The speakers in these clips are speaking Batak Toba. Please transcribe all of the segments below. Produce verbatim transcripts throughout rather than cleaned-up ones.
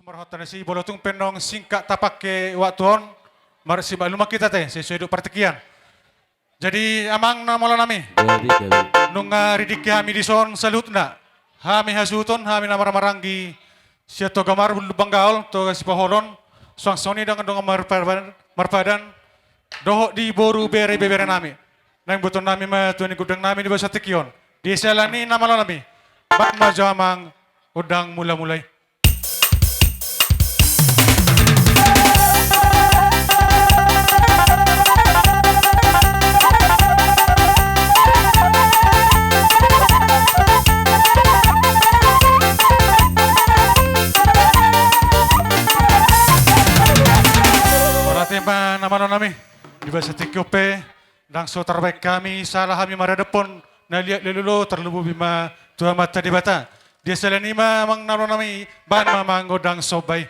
Marhata na si, molo tung pe nunga singkat tapake waktu on, marsimaklum ma hita ate, sesuai dohot partingkian. Jadi amang na malo nami, gabe, gabe, nunga ridingki hami dison saluhutna. Hami hasuhuton, hami na marhahamaranggi sian Toga Marmul, Lumban Gaol, Toga Sipaholon, suang songon i dongan-dongan marpadan, marpadan, dohot di boru, bere, ibebere nami. Naeng botoon nami ma tu ni gondang nami di bagasan tingki on. Di siala ni i na malo nami, bahen ma jo amang gondang mula-mula i. Mauliate ma na malo nami. Di bagasan tingki on pe, ndang so tarbahen hami sala hami maradophon na liat lelolo, tarlumobi ma tu Amanta Debata. Di siala ni i ma amang na malo nami, bahen ma amang gondang somba i.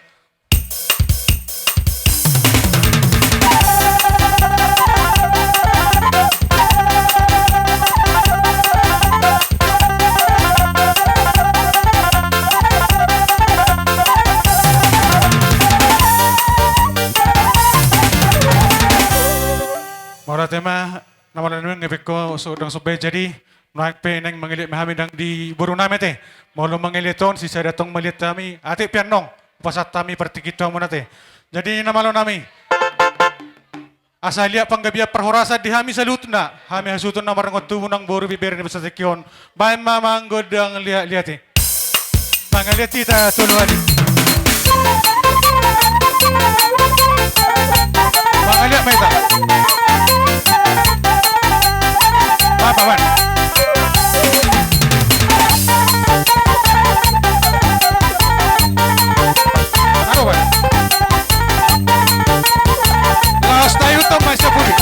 Mauliate ma na malo nami, ngebek ho gondang somba i. Jadi nuaeng pe naeng mangaliat ma hami ndang di boru nami ate. Molo mangaliat on sisada tong maliat hami ate, pe annon hupasahat hami partingkian tu hamuna ate. Jadi na malo nami, asa liat panggabean parhorasan di hami saluhutna, hami hasuhuton na marnongon tubu nang boru, ibebere ni bagasan tingki on, bahen ma amang gondang liat-liat i. Mangaliat hita tolu hali. Mangaliat ma hita. Bahen, bahen. Aro, bahen. Laos taihut ma sian pudi.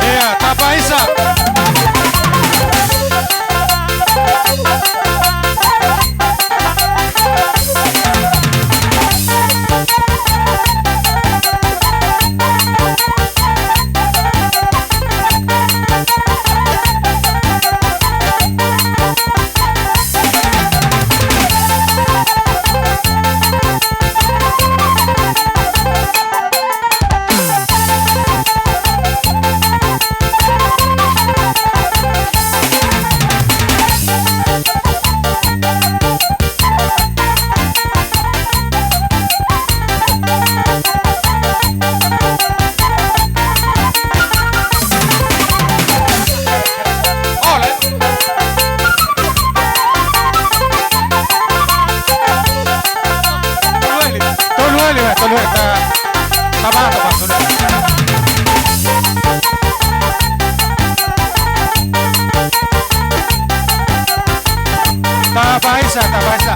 Ia, tapaisa. Tolu hali, tolu hali, tolu hali. Ta-, taba, taba, tolu hali. Tapaisa, tapaisa.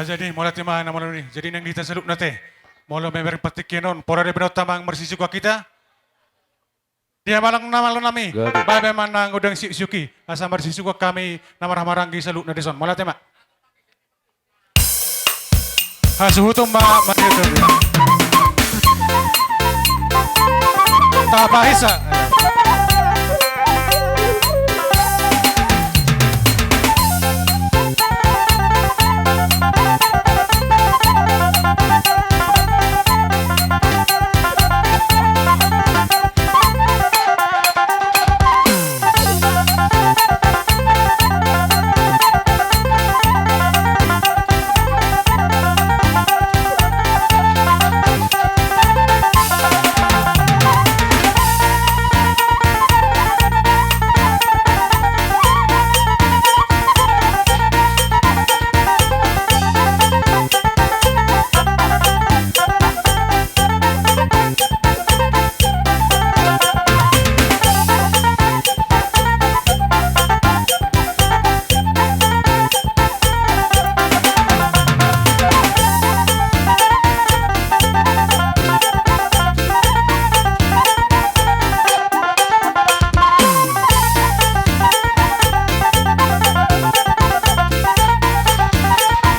Jadi mauliate ma na malo ni. Jadi nang di hita saluhutna te, molo memang partingkian on, pola dope na hita amang marsisikkoan hita. Di amang na malo nami. Gabe. Baen ma nang godang sisikkoan i, asa marsisikkoan hami na marhahamaranggi saluhutna dison. Mauliate ma. Hasuhuton ma, ma. Tapaisa.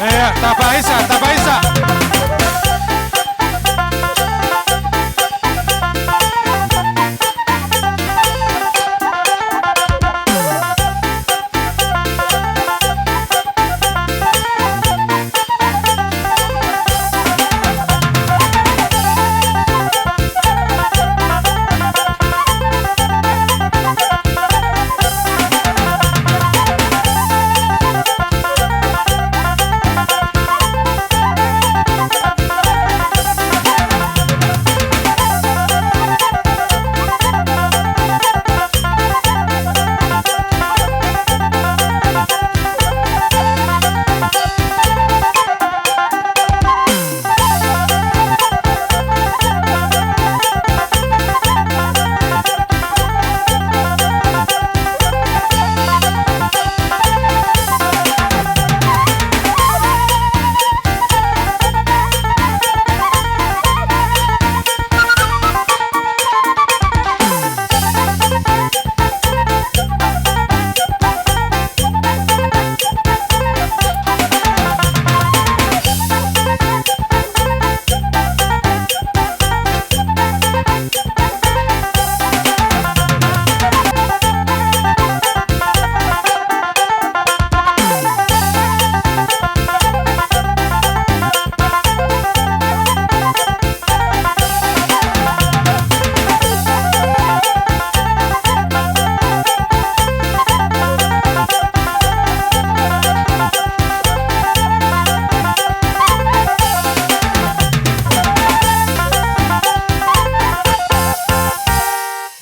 Iya, tapaisa, tapaisa.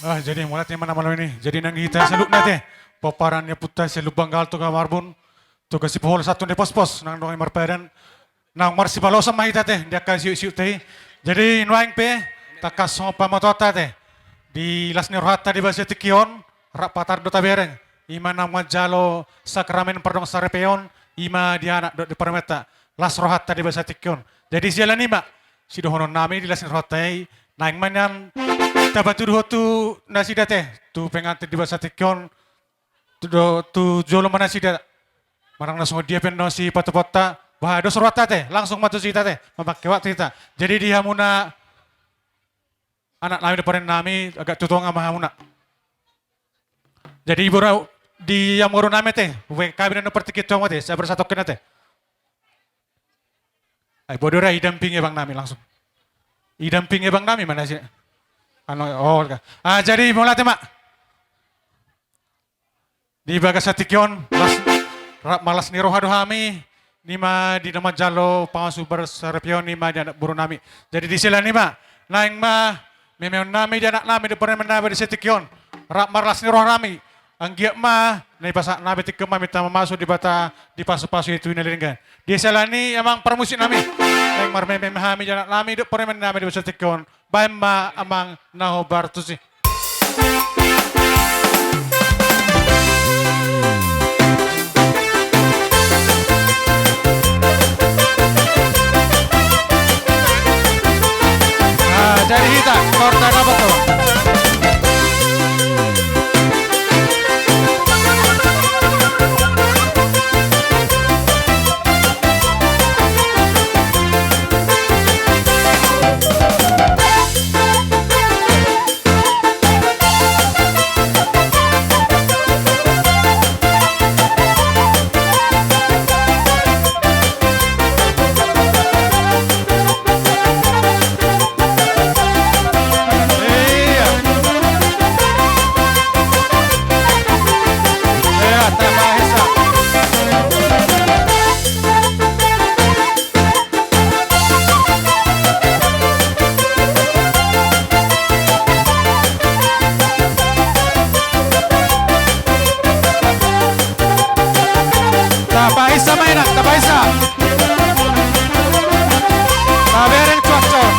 Ah, jadi mauliate ma na malo ni. Jadi nang hita saluhutna te, pomparan ni ompunta Sian Lumban Gaol Toga Marbun, Toga Sipohol Santon di Pospos, nang dongan marpadan, nang marsibalosan ma hita te di angka siutsiu te i. Jadi nuaeng pe, tangkas songon pamatuaonta te, di las ni rohanta di bagasan tingki on, rap patar do tabereng, i ma na manjalo sakramen pardongansaripeon, i ma di anak dohot di parumaenta, las rohanta di bagasan tingki on. Jadi siala ni i ma sidohononnami di las ni rohanta i, naeng ma nian tapatuduhon tu nasida te, tu pengantin di bagasan tingki on, tu do, tu jolo ma nasida. Manang na songon dia pe annon sipatupaonta, boha dos rohanta te, langsung ma tusi hita te, mamangke waktu hita. Jadi di hamuna anaknami dohot parumaennami, agak tu tonga ma hamuna. Jadi boru, di hamu borunami te, hubaen hami annon partingkian tu hamu te, sabar satongkin ate. Ai boha do ra, idampingi abangnami langsung. Idampingi abangnami ma nasida. Anu, oh, ah, jadi mauliate ma. Di bagasan tingki on, las, rap ma las ni roha do hami, i ma di na manjalo pangasuban saripeon, i ma di anak borunami. Jadi di siala ni i ma, naeng ma memeonnami di anaknami dohot parumaennami di bagasan tingki on, rap marlas ni rohanami. Anggiat ma na dipasahatnami tingki on, maminta ma tu Debata dipasupasu i tu na lelenggan. Di siala ni i amang parmusiknami, naeng marmeme ma hami di anaknami dohot parumaennami di bagasan tingki on. Baen ma amang na hombar tusi. Tama inang, tama isa. Tabereng cuacon.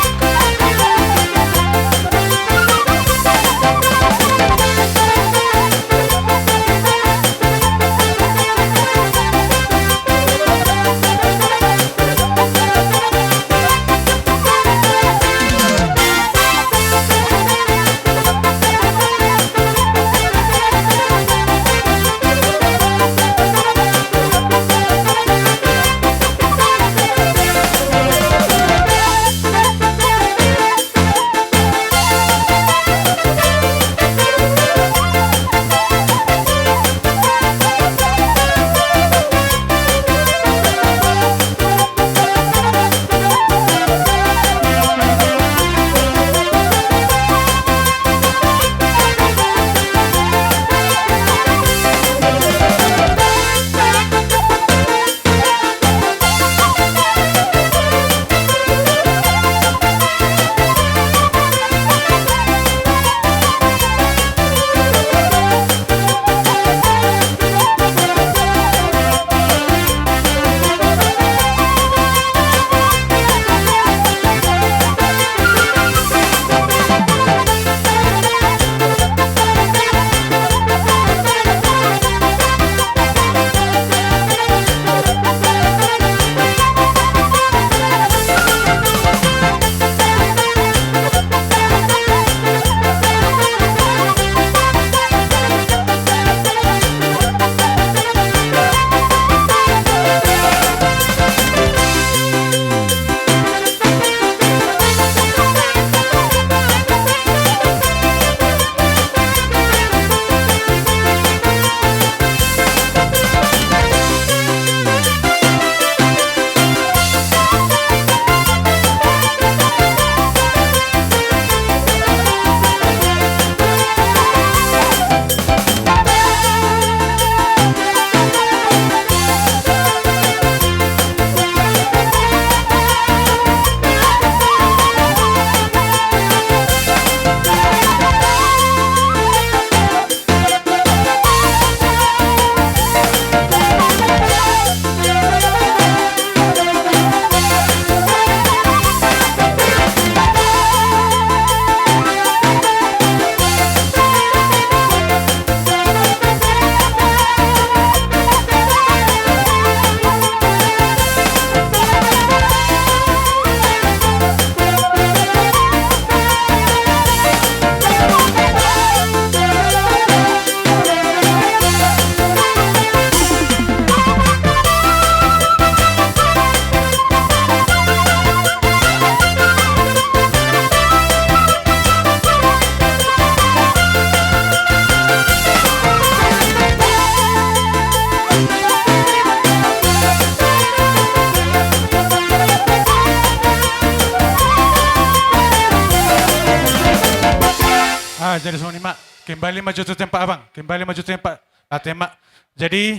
Ah, jadi songon i ma. Kembali ma jo tu tempat, Abang. Kembali ma jo tu tempat. Ah, tempat. Jadi,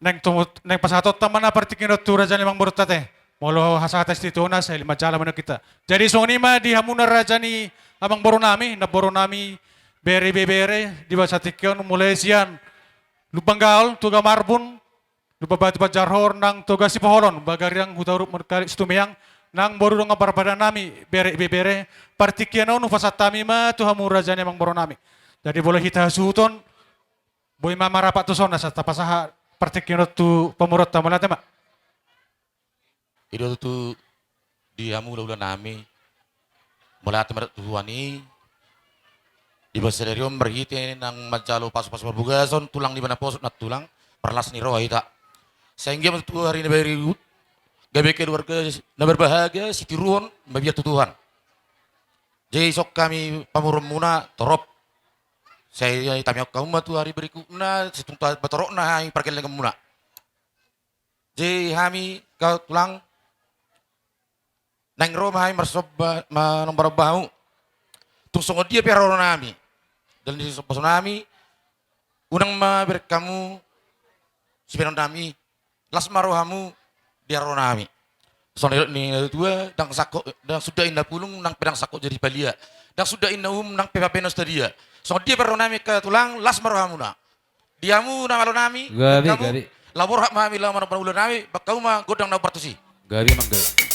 naeng tu, naeng pasahatonta ma na partingkian on tu raja ni amangborunta ate. Molo hasahatan sititona, sai lima jala ma na hita. Jadi songon i ma di hamuna raja ni amangborunami, namborunami, bere ibebere, di bagasan tingki on mulai sian Lumban Gaol, Toga Marbun, Lumban Batu Banjarhor, nang Toga Sipoholon, Bagariang, Hutauruk, Murkali, Situmeang, nang boru dongan parpadanami, bere ibebere, partingkian on hupasahat hami ma tu hamu raja ni amangborunami. Jadi molo hita hasuhuton, boi ma marapat tu son asa tapasahat partingkian on tu pamoruonta, mauliate ma. I do tutu di hamu hulahulanami, mauliate ma tu Tuhan i, di bagasan sadari on marhite nang manjalo pasupasu parbagason, tulang ni bona, naposo nang tulang, parlas ni roha hita. Sahinggo ma tu ari na baru i, gabe keluarga na berbahagia, sitiruon, mabiar tu Tuhan. Jadi songon hami pamoruonmuna, torop. Sai tamiangkon hamu ma tu ari berikutna, sai tung tabo torop na hami pargellengonmuna. Jadi hami, angka tulang, naeng ro ma hami marsomba, manomba-nomba hamu. Tung songon dia pe haroronami, dalan ni sombaonami, unang ma bereng hamu sibahenonnami, las ma rohamu di haroronami. Songon nidok ni natua-tua, ndang sangkot, ndang suda inna pulung, nang pe ndang sangkot jadi palia. Ndang suda inna uhum, nang pe pabenon sadia. Songon dia pe haroronami, angka tulang, las ma rohamuna. Di hamu na malonami, gabe, bereng hamu, gabe. Laho borhat ma hami laho manopot ulaon nami, bahen hamu ma gondang na partusi. Gabe manggabe.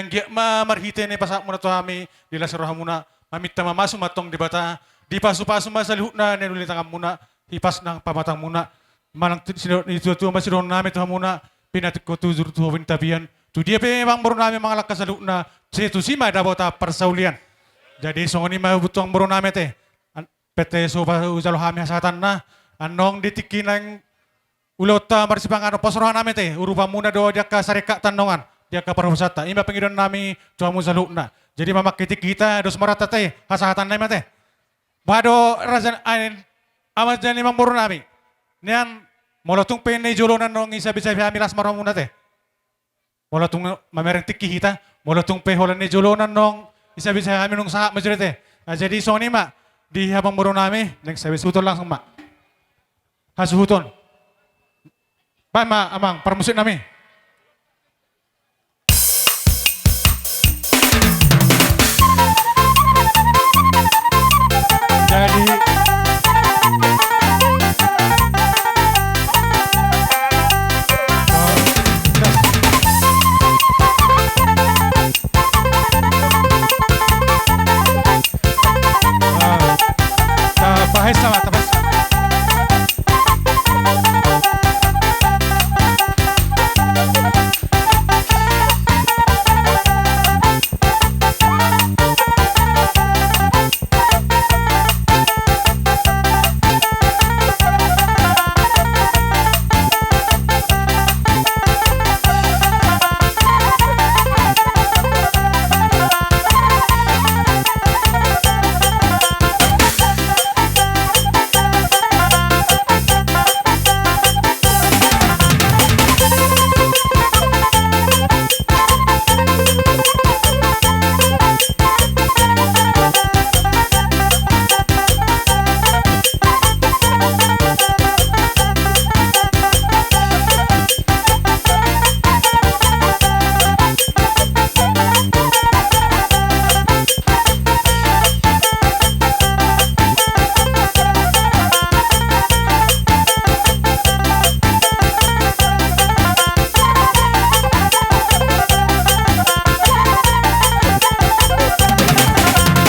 anggiat ma marhite na ipasahatmuna tu hami di las ni rohamuna, maminta ma masu ma antong Debata, dipasupasu ma saluhutna na niula ni tanganmuna, hipas nang pamatangmuna, manang tu-, sino-, ni tua-tua ma sidohononnami tu hamuna, pinantikhon tu jur tu hobin tapian, tu dia pe amangborunami mangalangka saluhutna, sai tusi ma dapotan parsaulian. Jadi songon i ma hubutuhon amangborunami ate. An-, pete so pa-, hujalo hami hasahatanna, annon di tingki naeng ulaonta marsipanganon pos rohanami ate, urupanmuna do di angka saringkot tandongan, di angka parhobasanta. I ma pangidoannami tu hamu saluhutna. Jadi mamangke tingki hita, dos ma rohanta ate, hasahatannami ate. Boha do raja, ain, amang raja ni amangborunami. Nian, molo tung pe na di jolo annon isabi-sabi hami las ma rohamuna ate. Molo tung mamereng tingki hita, molo tung pe holan na di jolo annon isabi-sabi hami nunga sahat ma jolo ate. Nah, jadi songon i ma, di amangborunami, naeng sabi suhuton langsung ma. Hasuhuton. Baen ma amang, parmusiknami. Jadi, ah, tapahesa ma, tapahesa.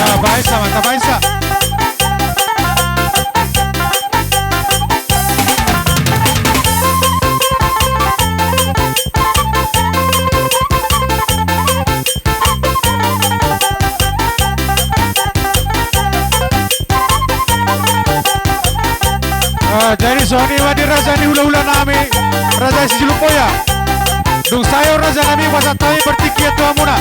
Tapahesa ma, tapahesa. Ah, jadi songon i ma di raja ni hula-hula nami, raja Silumboya. Dung sae raja nami, pasahat hami partingkian tu hamuna.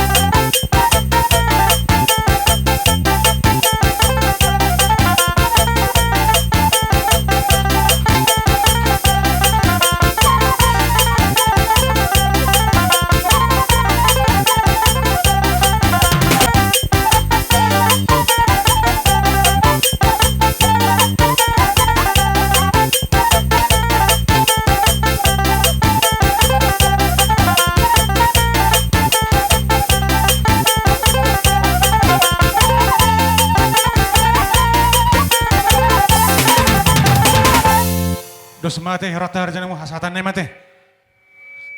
Dos ma ate, rohanta raja nami, hasahatannami ate.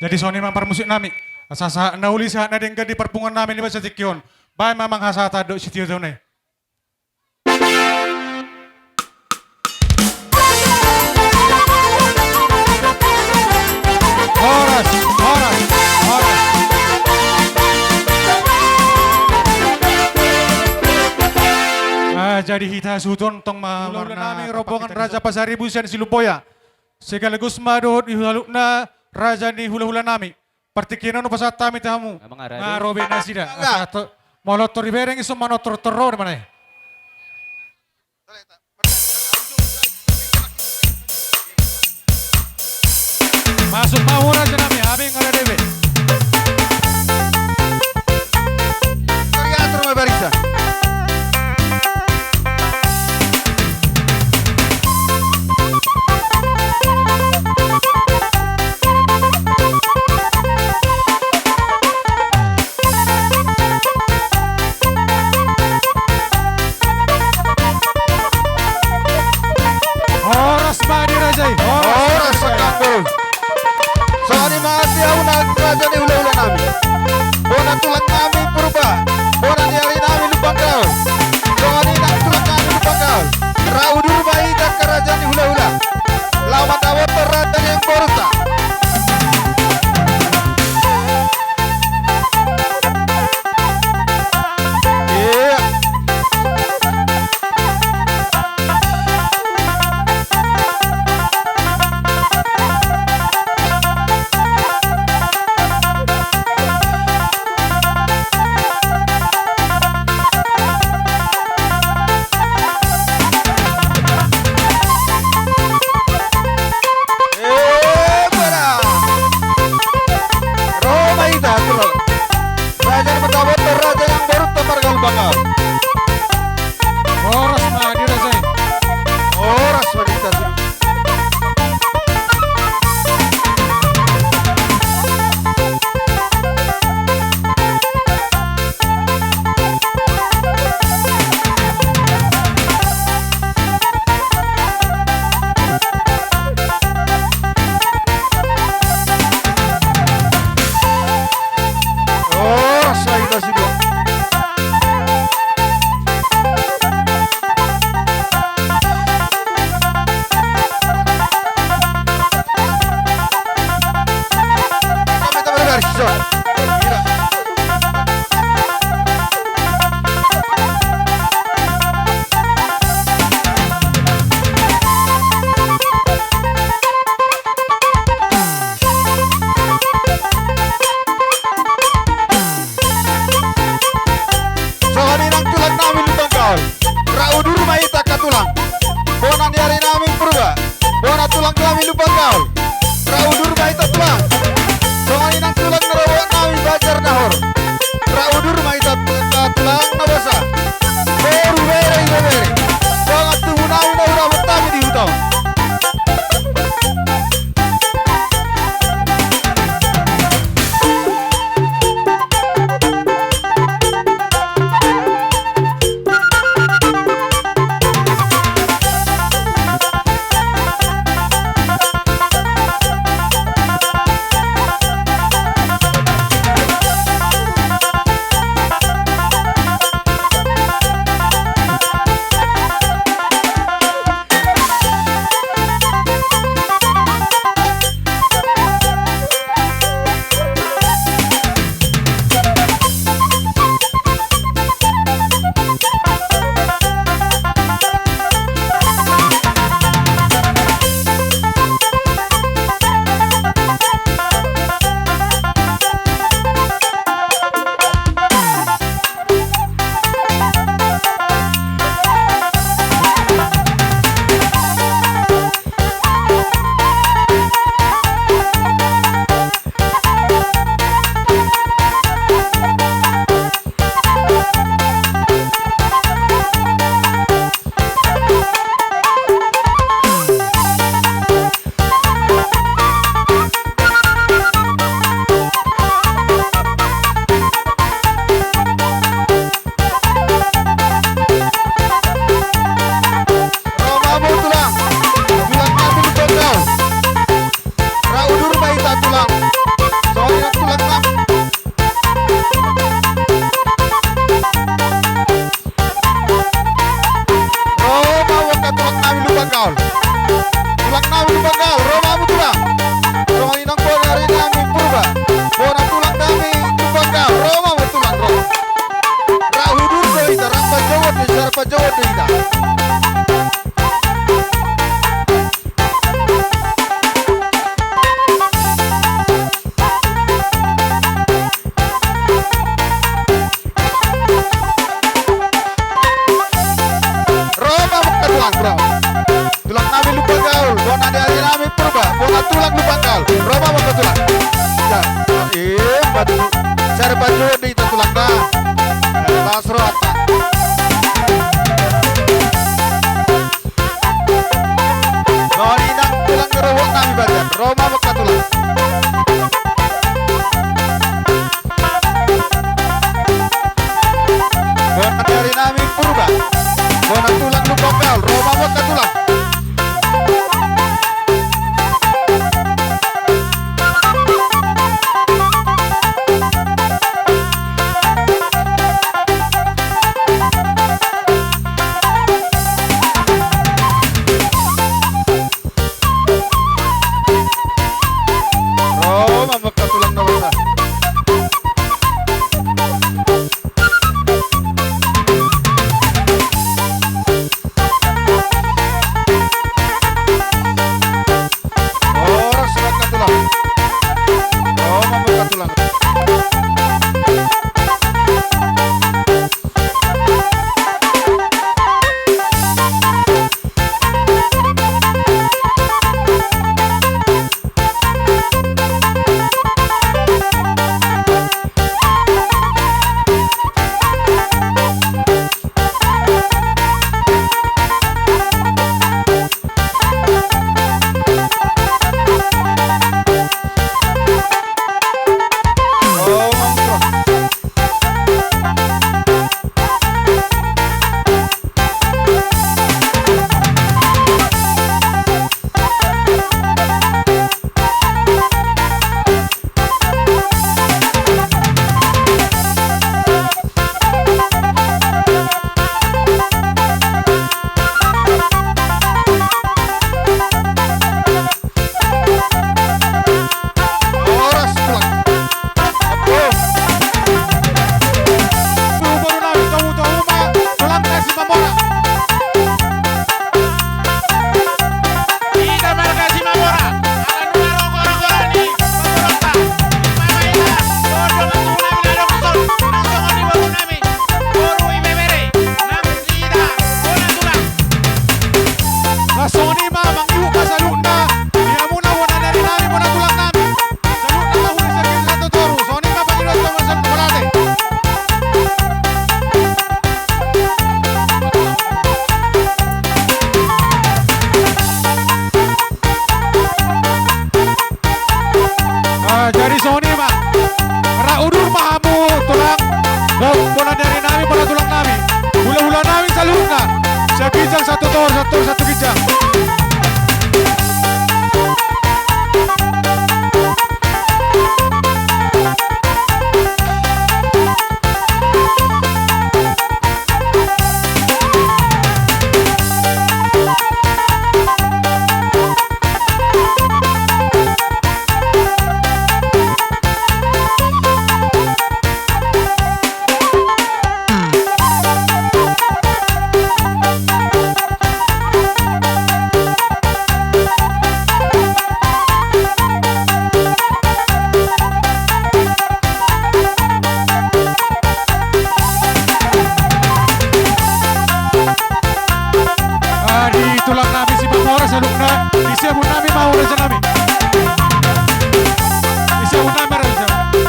Jadi songon i ma parmusik nami. Asa sahat na uli, sahat na denggan di parpunguan nami di bagasan tingki on. Baen ma amang hasahatan dohot sitiotio nai. Horas, horas, horas. Ah, jadi hita suhut on tong ma hula-hula nami, rombongan Raja Pasaribu sian Silumboya. Sekaligus ma dohot di halupna raja ni hula-hula nami. Partingkian on hupasahat hami tu hamu. Nga ro be nasida. Asa to, molo tor dibereng i so manortor-tor ro di mana i. Masuk ma hura raja nami, hami nga ro be. Teriak terus, Barisa. Horas ma di raja i. Horas, horas ma di raja i. Songon i ma di hamu na raja ni hula-hula nami. Bona tulang nami. Di ari nami Purba, bona tulang nami Lumban Gaol. Ra udur ma hita tulang. Songon i nang tulang ni roha nami Banjar Nahor. Ra udur ma hita tulang na basa. Boru, bere, ibebere. Songon tubu nami na hurapot nami di huta on. Ro ma hamu tulang. Tulang nami Lumban Gaol. Ra udur ma hita tulang. Songon i nang tulang nami. Ro ma hamu angka tulang nami Lumban Gaol. Tulang nami Lumban Gaol, ro ma hamu tulang. Songon i nang bona ari nami Purba. Bona tulang nami Lumban Gaol, ro ma hamu tulang, ro. Ra udur do hita, ra panjouon do hita, ra panjouon do hita. Ro ma hamu angka tulang, ro. Tulang nami Lumban Gaol, bona di ari nami Purba, bona tulang Lumban Gaol. Ro ma hamu angka tulang. Ya, eh, batu. Sari panjouon do hita tulang na. Eh, las rohanta. Songon i nang tulang ni roha nami Banjar, ro ma hamu angka tulang. Bona di ari nami Purba, bona tulang Lumban Gaol, ro ma hamu angka tulang. Ro ma hamu angka tulang na basa. Ginjang satu tor, satu tor, satu ginjang. Ah, di tulang nami Simamora saluhutna, di siamun nami ma raja nami. Di siamun nami ma raja nami.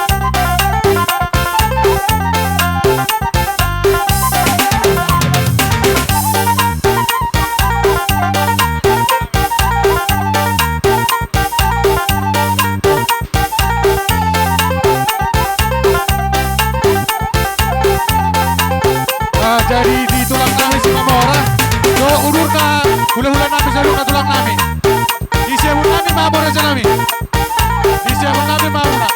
Ah, jadi di tulang nami Simamora, do udurna hulahula nami saluhutna tulang nami. Di siamun nami ma mora raja nami. Di siamun nami ma mora.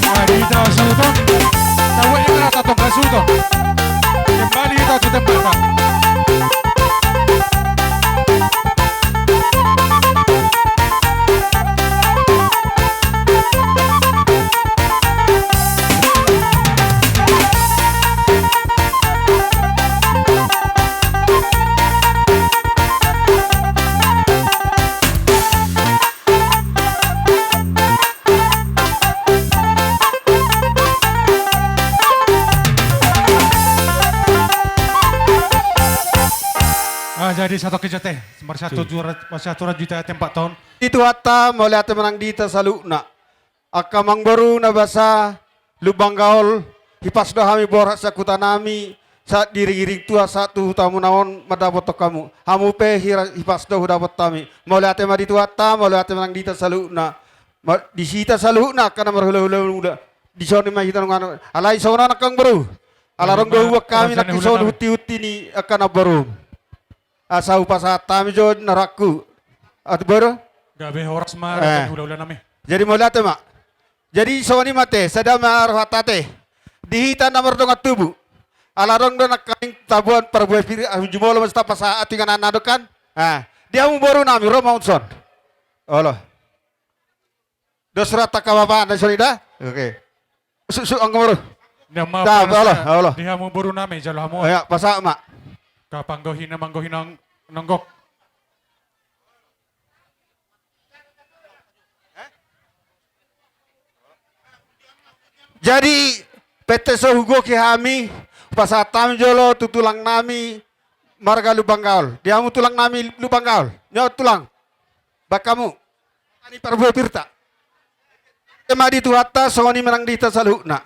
Nah, di hita suhut on. Tahu ini kena tatong ka suhut on. Kembali hita tu tempatna. Ah, jadi satu kejate, marsatu juta, marsatu juta tempat tahun. Di Tuhanta, mauliate ma nang di hita saluhutna. Angka amangboru na basa, Lumban Gaol, hipas do hami borhat sian huta nami, sahat di iring-iring tua, sahat tu hutamuna on mandapothon hamu. Hamu pe hira-, hipas do hudapot hami. Mauliate ma di Tuhanta, mauliate ma nang di hita saluhutna. Ma-, di hita saluhutna angka na marhulahula muda. Di son i ma hita nunga, alai songon on angka amangboru. Ala adong do huboan hami nangkin songon huntihunti ni angka namboru. Asa hupasahat hami jo narakku. Atu boru? Gabe horas ma, eh, raja ni hulahula nami. Jadi mauliate ma. Jadi songon i ma ate, sada ma rohanta ate. Di hita na mardongan tubu. Ala adong do nangkaning tabuan parbue pir, ah, jumolo ma tapasahat tu ingananna do kan. Ah, di hamu boru nami, ro ma on son. Olo. Dos rohanta angka bapa na i songon i da? Oke. Suk, suk, anggo boru. Olo, olo. Di hamu boru nami, jalo hamu. Ya, pasahat ma. Angka panggohi na manggohi nang-, nanggok. Jadi, pette so hugohi hami, pasahat hami jolo tu tulang nami, marga Lumban Gaol. Di hamu tulang nami Lumban Gaol. Nyo tulang. Baen hamu. Nangkaning parbue pirta. Ema di Tuhanta, songon i ma nang di hita saluhutna.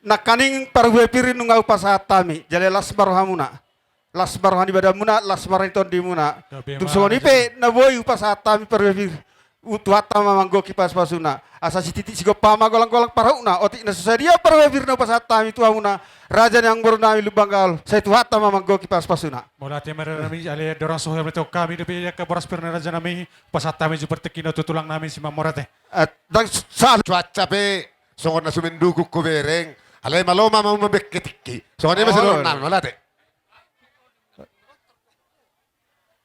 Nangkaning parbue pir nunga hupasahat hami. Jala las ma rohamuna. Las ma roha ni badanmuna, las ma roha ni tondimuna. Gabe ma. Tung songon i pe na boi hupasahat hami parbue pir. Tuhanta ma manggohi pasupasu-Na. Asa sititi sigompa ma golang-golang parhutna. Otik na so sadia parbue pir na hupasahat hami tu hamuna. Raja ni amangboru nami Lumban Gaol. Sai Tuhanta ma manggohi pasupasu-Na. Mauliate ma raja nami, ale dorang so hami tong hami dope angka boras pir na raja nami. Pasahat hami jo partingkian on tu tulang nami si Mamora ate. Eh, ndang s-, salah. Cuaca pe songon na sumendukung hubereng. Alai malo ma hamu mambahen tingki. Songon i ma. Oh, songon nami, mauliate.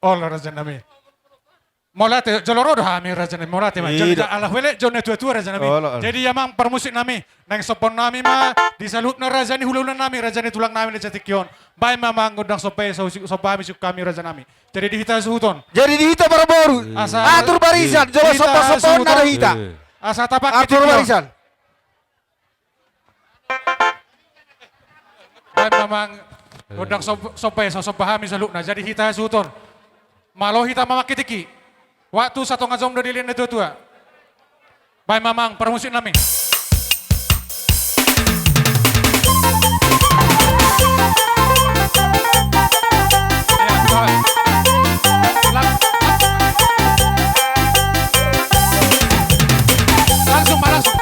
Olo raja nami. Mauliate, jolo ro do hami raja nami. Mauliate ma. Jolo. Ida. Ala huelek jo na tua-tua raja nami. Olo, olo. Jadi amang parmusik nami, naeng sombahon nami ma di saluhutna raja ni hulahula nami, raja ni tulang nami na di tingki on. Baen ma amang gondang somba i, so-, somba hami sian hami raja nami. Jadi di hita suhut on. Jadi di hita parboru. Asa atur barisan, jolo di hita somba-somba on suhut on. Ada hita. Eh. Asa tapakai. Atur barisan. Baen ma amang gondang som-, somba i, so somba hami saluhutna. Jadi hita suhut on. Malo hita mambahen tingki. Waktu satonga jom do dilehon na tua-tua. Baen ma amang parmusik nami. Ya, baik. Lang-, langsung ma, langsung.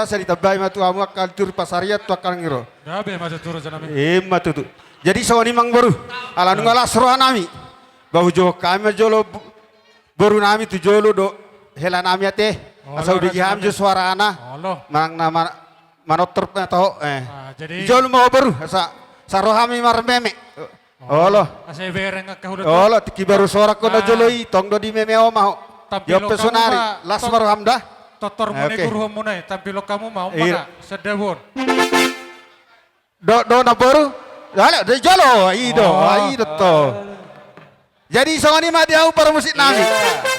Asa ditambai ma tu hamu angka turu pasarian tu angka na ro. Gabe ma tutu raja nami. Ima tutu. Jadi songon i amang boru. Ala nunga las roha nami. Ba hujohon hami ma jolo bo-, boru nami tu jolo dohot hela nami ate. Asa hubege hami jo suarana. Olo. Manang na ma-, manortor pe toho, eh. Ah, jadi di jolo ma ho boru. Asa, asa ro hami marmeme. Olo. Asa ibereng angka hula tu. Olo, tingki baru sorak ho na jolo i, tong do di meme ho ma ho. Tampilon hamu ma. Las ma roham da. Tortormuna i, guruhonmuna i, tampilon hamu ma on. Iya. Mana? Sedabon. Do, do na boru. Halo, di jolo, i do, i do to. Jadi songon i ma di hamu parmusik nami. Iya,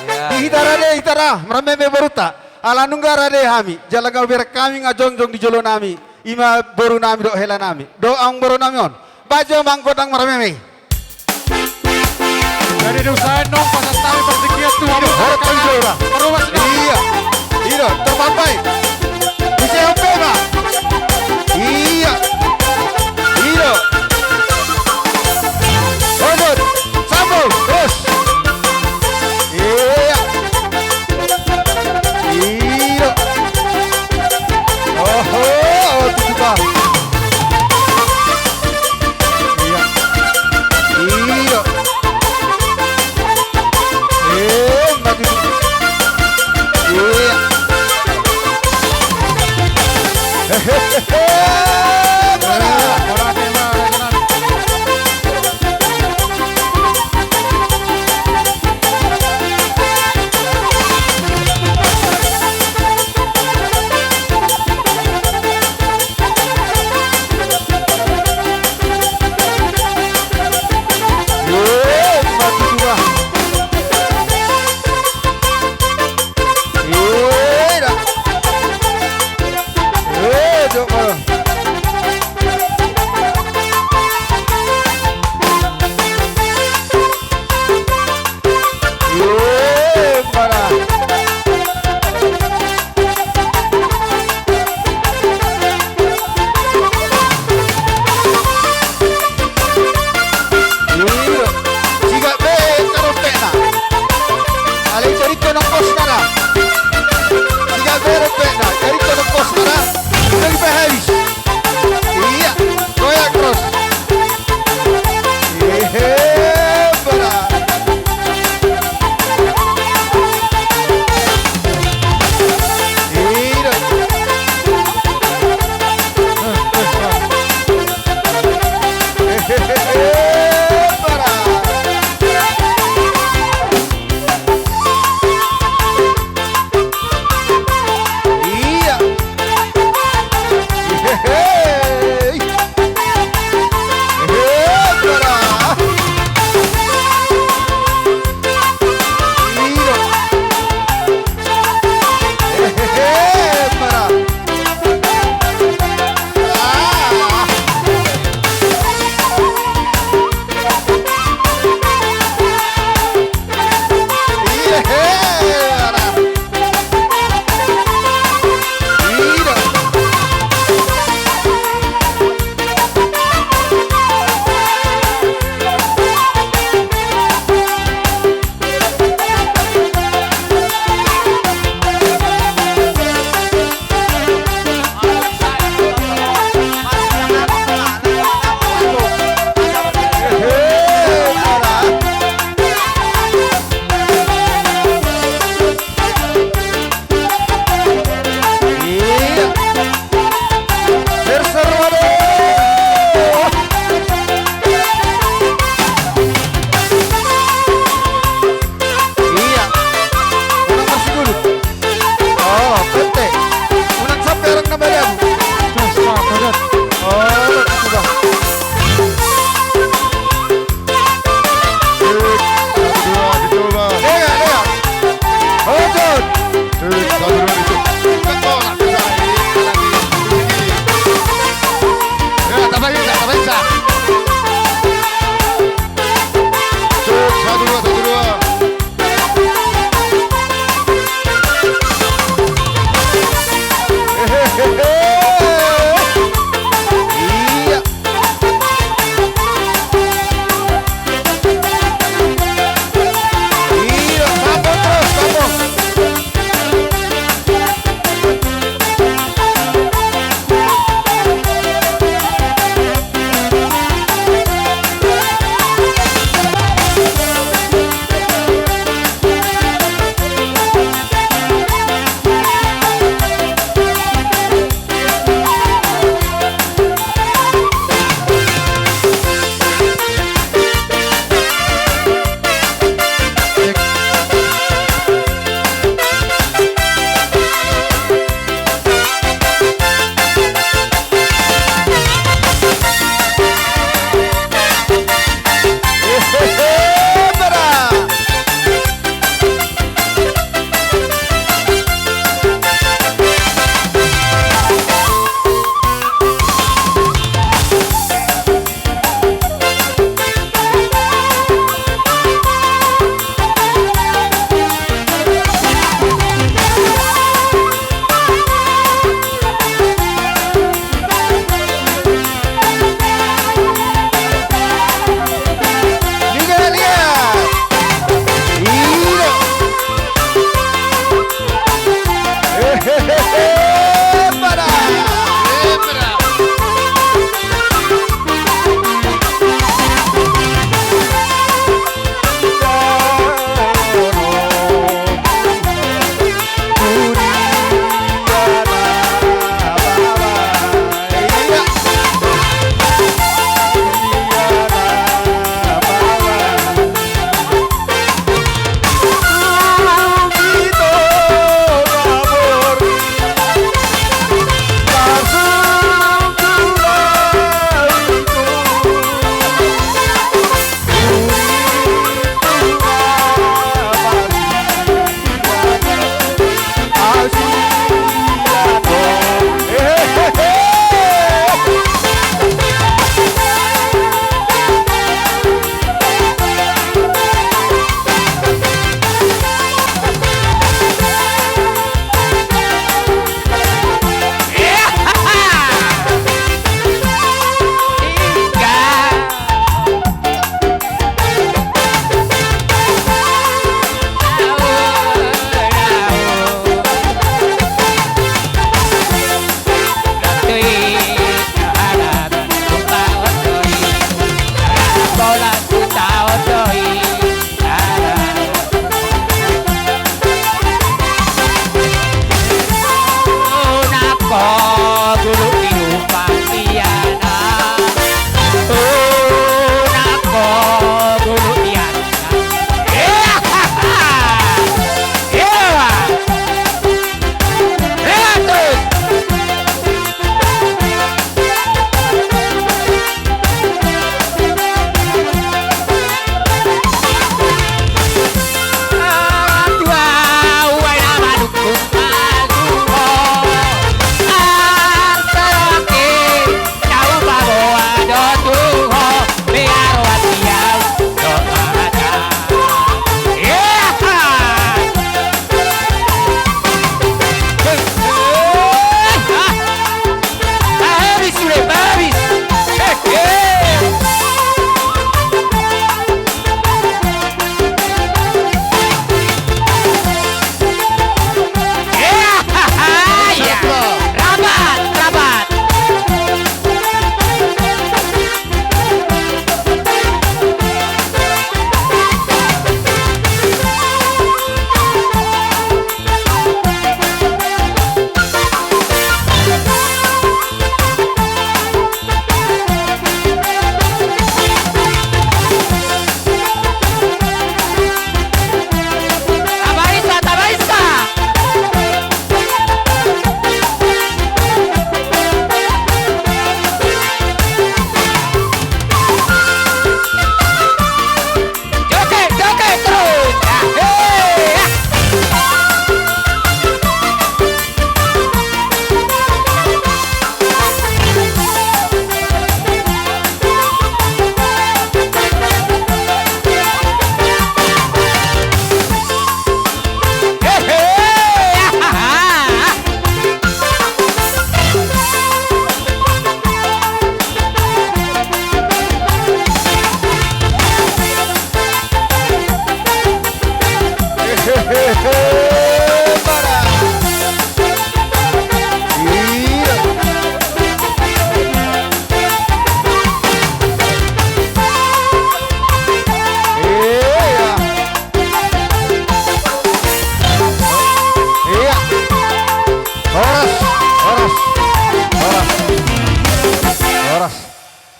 iya. Di hita rade, hita ra, marmeme borunta. Ala nunga rade hami, jala nunga bereng hami, nunga jongjong di jolo nami. Ima boru nami dohot hela nami. Do amang boru nami on. Bahen jo amang gondang marmeme. Jadi diusahaon nong pasahat hami partingkian tu. Iya, horok kami jolo. Parubas nong. Iya. Iya, terpampai. Bisa ope ma. Iya. Iya. Lanjut. Sambung. Terus. Iya. Iya. Oho, oh, tujuh, Pak. Iya. Iya. Eh, mati. Iya.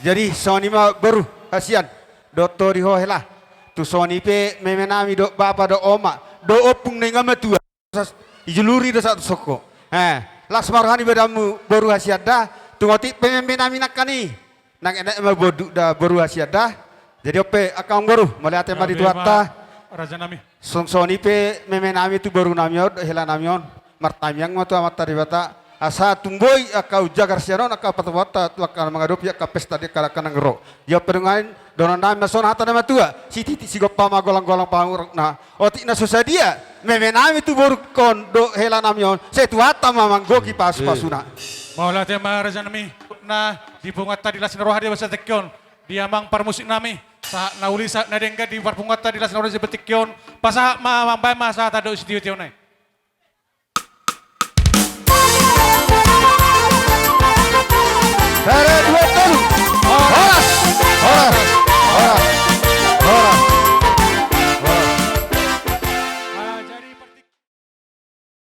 Jadi songon i ma boru hasian, dohot tu di ho hela. Tu songon i pe meme nami dohot bapa dohot oma dohot ompung na inganan matua. Sas-, dijuluri do sahat tu soko. Eh, las ma roha ni badanmu boru hasian da. Tung otik pe meme nami nangkin i. Nang enak ma boduk da boru hasian da. Jadi on pe angka amang boru, mauliate ma di Tuhanta. Raja nami. Songon i pe meme nami tu boru nami on, hela nami on. Martangiang ma tu Amanta Debata. Asa tumboi angka ujagar sian on, angka patopatta, tu angka mangadopi angka pesta di angka, angka nangkin ro. Ia pe dongan, dohonon nami ma songon hata na matua, sititi sigompa ma golang-golang pangarahutna. Otik na so sadia meme nami tu borungkon dohot hela nami on, sai Tuhanta ma manggohi pasu-pasuna. Mauliate ma raja nami, na di punguanta di las ni roha di bagasan tingki on, di amang parmusik nami, sahat na uli sahat na denggan di parpunguanta di las ni roha di bagasan tingki on, pasahat ma mambahen ma sahat dohot sitio-tio nai. Sada, dua,